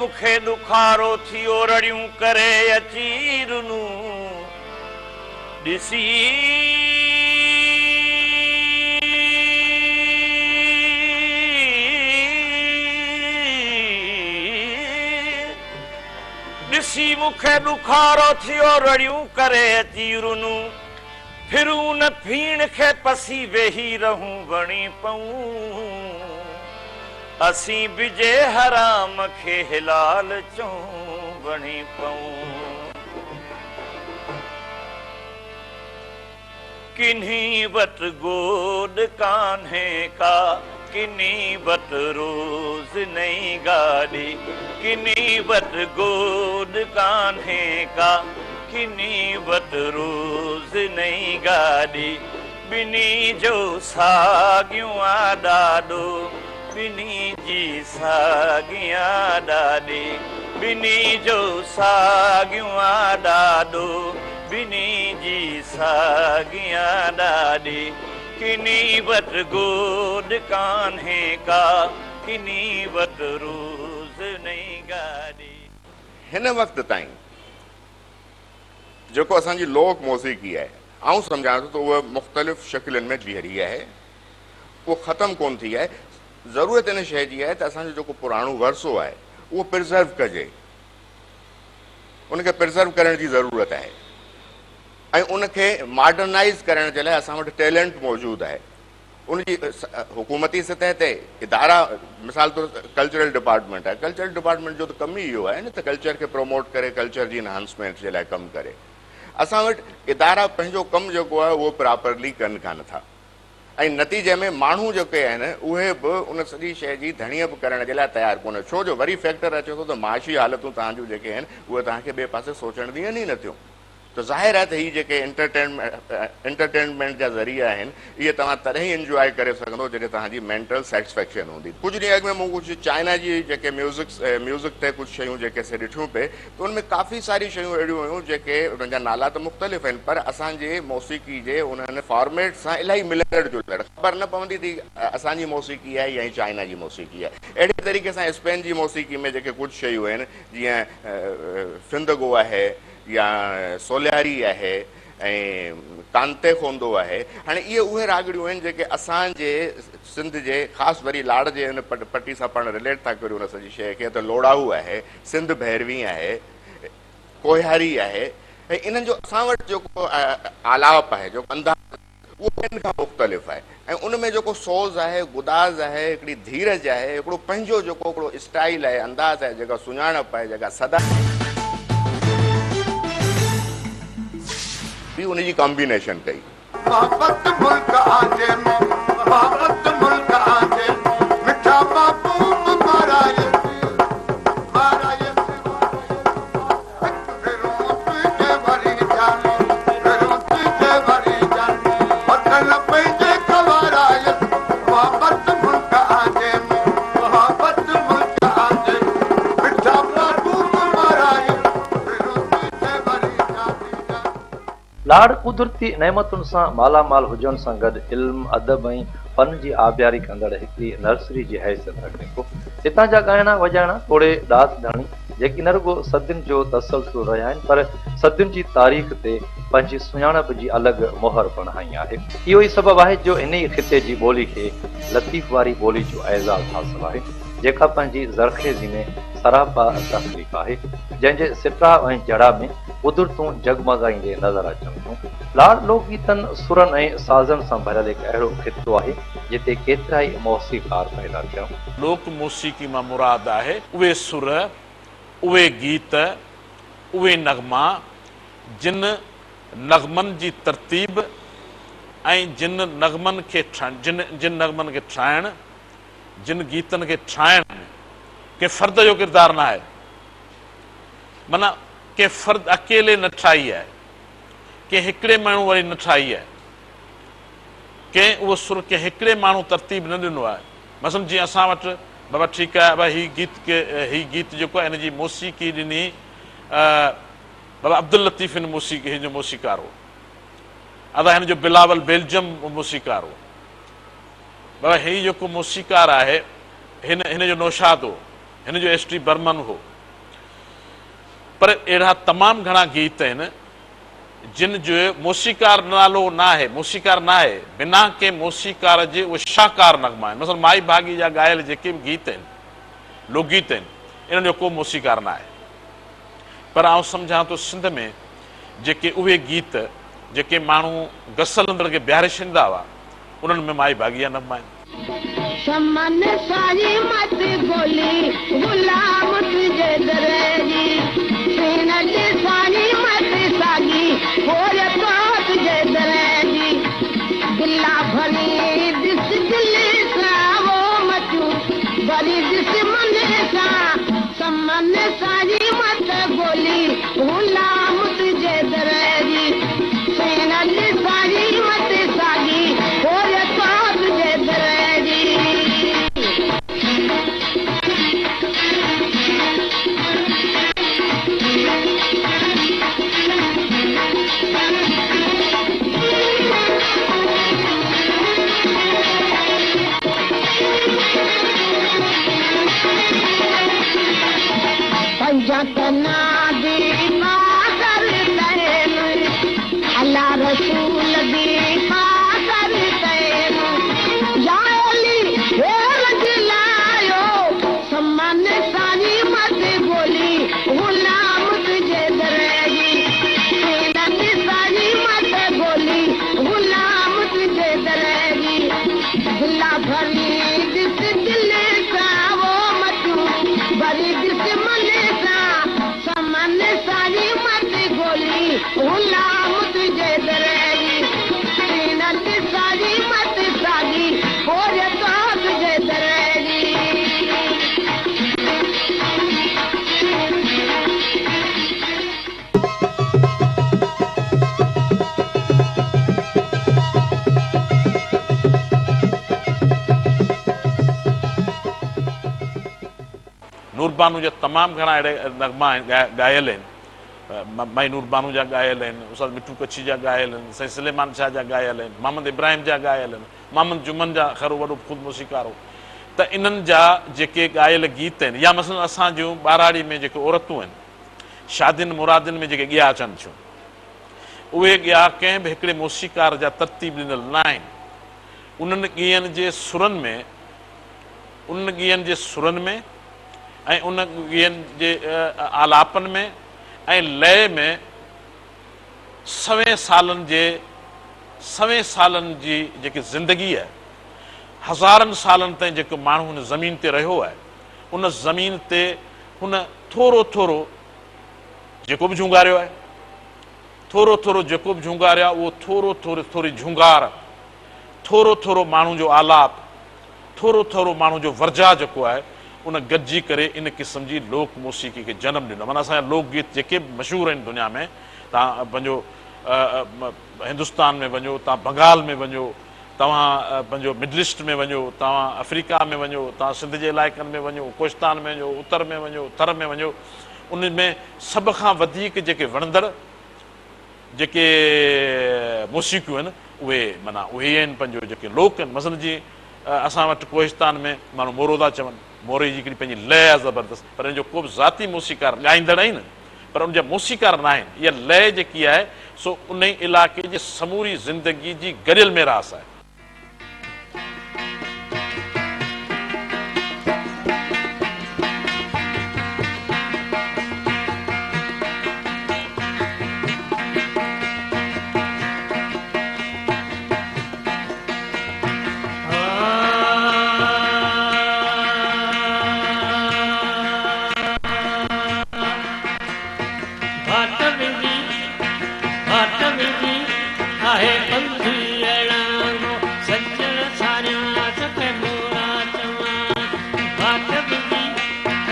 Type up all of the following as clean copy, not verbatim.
مون کي ڏکارو ٿيو رڙيون ڪري اچي رنو ڏسي. ڏسي مون کي ڏکارو ٿيو رڙيون ڪري اچي رنو ڦرون نه ڦيڻ کي پسي ويهي رهون وڻي پئون اسين به جي حرام کي حلال چئون وڻي پئون. ڪنهي وٽ گوڏ ڪانهي ڪا، ڪنهي وٽ روز نئين گاڏي، ڪنهي وٽ گوڏ ڪانهي ڪا، ڪنهي وٽ روز نئين گاڏي، ٻنهي جو ساڳيون آ ڏاڏو، ٻنهي جي ساڳي آ ڏاڏي، ٻنهي جو ساڳيون آ ڏاڏو، ٻنهي جي ساڳي آ ڏاڏي، ڪنهي وٽ گوڏ ڪانهي ڪا، ڪنهي وٽ روز نئين گاڏي. هن وقت تائين جيڪو اسان جي لوڪ موسيقي آهي، آئون سمجهان ٿو ته اها مختلف شڪلين ۾ جيئري آهي. اهو ختم ڪونه ٿي آهي. ضرورت ان شيء جي آهي ته اسان جو جيڪو پراڻو ورثو آهي اهو پرزرو ڪجي. ان کي پرزرو ڪرڻ جي ضرورت آهي ۽ ان کي ماڊرنائيز ڪرڻ جي لاء اسان وٽ ٽيلنٽ موجود آهي. ان جي حڪومتي سطح تي ادارا مثال طور ڪلچرل ڊپارٽمينٽ آهي. ڪلچرل ڊپارٽمينٽ جو ته ڪم ئي اهو آهي نه ته ڪلچر کي پروموٽ ڪري، ڪلچر جي انهانسمينٽ جي لاء ڪم ڪري. اسان وٽ ادارا پنهنجو ڪم جيڪو آهي اهو پراپرلي ڪن ڪانه ٿا. ۽ نتيجي ۾ ماڻهو جيڪي آهن اهي به ان سڄي شيء جي ڌڻيء به ڪرڻ جي لاء تيار ڪونهن ڇو جو وري فيڪٽر اچي ٿو ته معاشي حالتون توهان جون جيڪي آهن اهي توهان کي ٻئي پاسي سوچڻ ڏين ئي نٿيون ته ظاهر آهي ته هي جيڪي انٽرٽينمينٽ جا ذريعا آهن اهي توهان تڏهن ئي انجواء ڪري سگهندو جڏهن توهان جي مينٽل سيٽسفيڪشن هوندي. ڪجهه ڏينهن اڳ ۾ مون ڪجهه چائنا جي جيڪي ميوزڪ ميوزڪ تي ڪجهه شيون جيڪي سي ڏٺيون پئي ته ان ۾ ڪافي ساريون شيون اهڙيون هيون جيڪي انهن جا نالا ته مختلف آهن پر اسان جي موسيقي جي انهن فارميٽ سان الاهي ملندڙ جلندڙ خبر نه پوندي ته هي اسان جي موسيقي آهي يا هي چائنا جي موسيقي آهي. اهڙي طريقي سان اسپين جي موسيقي ۾ جيڪي ڪجهه شيون آهن جيئن فندگو آهي يا سولياري آهي ۽ ڪانتي خوندو آهي. هاڻي اهي اهي راڳڙيون آهن جيڪي اسان جي سنڌ جي خاص وري لاڙ جي ان پٽي سان پاڻ رليٽ ٿا ڪريون ان سڄي شيء کي ته لوڙاهو آهي، سنڌ ڀيروي آهي، ڪوهياري آهي ۽ انهن جو اسان وٽ جيڪو آلاپ آهي، جيڪو انداز آهي اهو ٻين کان مختلف آهي ۽ ان ۾ جيڪو سوز آهي، گداز آهي، هڪڙي ڌيرج آهي، هڪڙو پنهنجو جيڪو هڪڙو اسٽائيل آهي، انداز آهي، جيڪا سڃاڻپ آهي، جيڪا صدا به ان جي ڪامبينيشن ڪئي. محبت ملڪ آجي محبت ملڪ آجي مٺا محبوب مارائيس مارائيس هڪ ڀيرو تنهنجي وري جاني ڀيرو تنهنجي وري جاني وطن پنهنجي گوارائيس محبت ملڪ آجي محبت ملڪ آجي مٺا محبوب مارائيس ڀيرو تنهنجي وري جاني جاني. لاڙ قدرتي نعمتن سان مالا مال هجڻ سان گڏ علم، ادب ۽ فن جي آبياري ڪندڙ هڪڙي نرسري جي حيثيت رکي ٿو. هتان جا ڳائڻا وڄائڻا توڙي ڏات ڌڻي جيڪي نه رڳو صدين جو تسلسل رهيا آهن پر صدين جي تاريخ تي پنهنجي سڃاڻپ جي الڳ مهر پڻ هنئي آهي. اهو ئي سبب آهي جو هن ئي خطي جي ٻولي کي لطيف واري ٻولي جو اعزاز حاصل آهي جيڪا پنهنجي زرخيزي ۾ سراپا تخليق آهي جنهن جي سٽاء ۽ جڙا ۾ قدرتون جڳمڳائيندي نظر اچن ٿيون. لاڙ لوڪ گيتن، سرن ۽ سازن سان ڀريل هڪ اهڙو خطو آهي، جتي ڪيترائي موسيقار پيدا ٿيا. لوڪ موسيقي مان مراد آهي اهي سر، اهي گيت، اهي نغما، جن نغمن جي ترتيب ۽ جن نغمن کي جن نغمن کي ٺاهڻ، جن گيتن کي ٺاهڻ ۾ ڪنهن فرد جو ڪردار ناهي. معنيٰ ڪنهن فرد اڪيلي نه ٺاهي آهي، ڪنهن هڪڙي ماڻهو وري نه ٺاهي آهي، ڪنهن اهو سر ڪنهن هڪڙي ماڻهو ترتيب نه ڏنو آهي. مثلاً جيئن اسان وٽ بابا ٺيڪ آهي ابا هي گيت هي گيت جيڪو آهي ان جي موسيقي ڏني بابا عبداللطيف هن موسيقي هن جو موسيقار هو، ادا هن جو بلاول بيلجم موسيقار هو، بابا هي جيڪو موسيقار آهي هن هن جو نوشاد هو، هن جو ايس ٽي برمن هو. پر اهڙا تمام گهڻا گيت آهن جن جو موسيقار نالو ناهي، موسيقار ناهي، بنا ڪنهن موسيقار جي اهي شاهڪار نغما آهن. مثلاً مائي ڀاڳي جا ڳايل جيڪي به گيت آهن، لوڪ گيت آهن، انهن جو ڪو موسيقار ناهي. پر آئون سمجهان ٿو سنڌ ۾ جيڪي اهي گيت جيڪي ماڻهو گس هلندڙ کي بيهاري ڇڏيندا هئا، انهن ۾ مائي ڀاڳي جا نغما آهن. سمن ساري مت گولي غلام تنهنجي در جي سيڻ جي ساري مت ساڳي هور تو تنهنجي در جي دلا ڀري ڏس دل سان وو مچون ڀري ڏس من سان سمن ساري مت گولي غلام تنهنجي در جي سيڻ جي ساري مت ساڳي هور تو تنهنجي در جي. پنجتنا the پادر تين الله رسول the پادر تين يا علي هير جلايو سمن ساري مت گولي غلام تنهنجي در جي سينن ساري مت گولي غلام تنهنجي در جي دلا ڀري ڏس دل سان وو مچون ڀري ڏس من سان سمن ساري مت گولي غلام تنهنجي در جي سينن ساري مت ساڳي هور تو تنهنجي در جي. نوربانو جا تمام گهڻا اهڙا نغما آهن ڳايل آهن، مائي نوربانو جا ڳايل آهن، استاد مٺو ڪڇي جا ڳايل آهن، سائين سليمان شاهه جا ڳايل آهن، محمد ابراهيم جا ڳايل آهن، محمد جمن جا خير هو وڏو خود موسيقار هو ته انهن جا جيڪي ڳايل گيت آهن يا مثلاً اسان جون ٻهراڙي ۾ جيڪي عورتون آهن شادين مرادين ۾ جيڪي ڳيا اچن ٿيون اهي ڳيا ڪنهن به هڪڙي موسيقار جا ترتيب ڏنل نه آهن انهن ڳين جي سرن ۾ انهن ڳين جي سرن ۾ ۽ ان ڳين جي آلاپن ۾ ۽ لئي ۾ سوين سالن جي سوين سالن جي جيڪي زندگي آهي هزارن سالن تائين جيڪو ماڻهو هن زمين تي رهيو آهي ان زمين تي هن ٿورو ٿورو جيڪو به جهونگاريو آهي ٿورو ٿورو جيڪو به جهونگاريو آهي اهو ٿورو ٿورو ٿوري جهونگار ٿورو ٿورو ماڻهو جو آلاپ ٿورو ٿورو ماڻهو جو ورجاء جيڪو آهي ان گڏجي ڪري ان قسم جي لوڪ موسيقي کي جنم ڏنو معنيٰ اسان جا لوڪ گيت جيڪي به مشهور آهن دنيا ۾ توهان پنهنجو هندستان ۾ وڃو توهان بنگال ۾ وڃو توهان پنهنجو مڊل ايسٽ ۾ وڃو توهان آفريڪا ۾ وڃو توهان سنڌ جي علائقن ۾ وڃو ڪوهستان ۾ وڃو اتر ۾ وڃو ٿر ۾ وڃو ان ۾ سڀ کان وڌيڪ جيڪي وڻندڙ جيڪي موسيقيون آهن اهي معنيٰ اهي ئي آهن پنهنجو جيڪي لوڪ آهن مثلاً جيئن اسان وٽ ڪوهستان ۾ ماڻهو مورو ٿا چون موري جي هڪڙي پنهنجي لئه آهي زبردست پر ان جو ڪو به ذاتي موسيقار ڳائيندڙ آهن پر ان جا موسيقار ناهن اها لئه جيڪي آهي سو انهي علائقي جي سموري زندگي جي گڏيل ميراث آهي. واٽ ويندي واٽ ويندي آهي پنڌ اڙانگو سڄڻ ساريان سک مورا چوان واٽ ويندي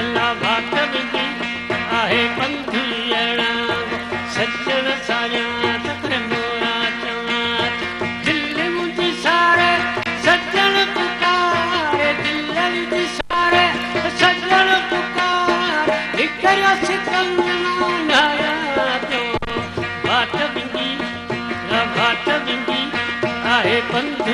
الله واٽ ويندي آهي پنڌ اڙانگو سڄڻ ساريان سک مورا چوان دل منهنجي ساري سڄڻ پڪاري دل منهنجي ساري سڄڻ پڪاري نڪريو ستم مان ناهيان پيو واٽ ويندي واٽ ويندي آهي پنڌ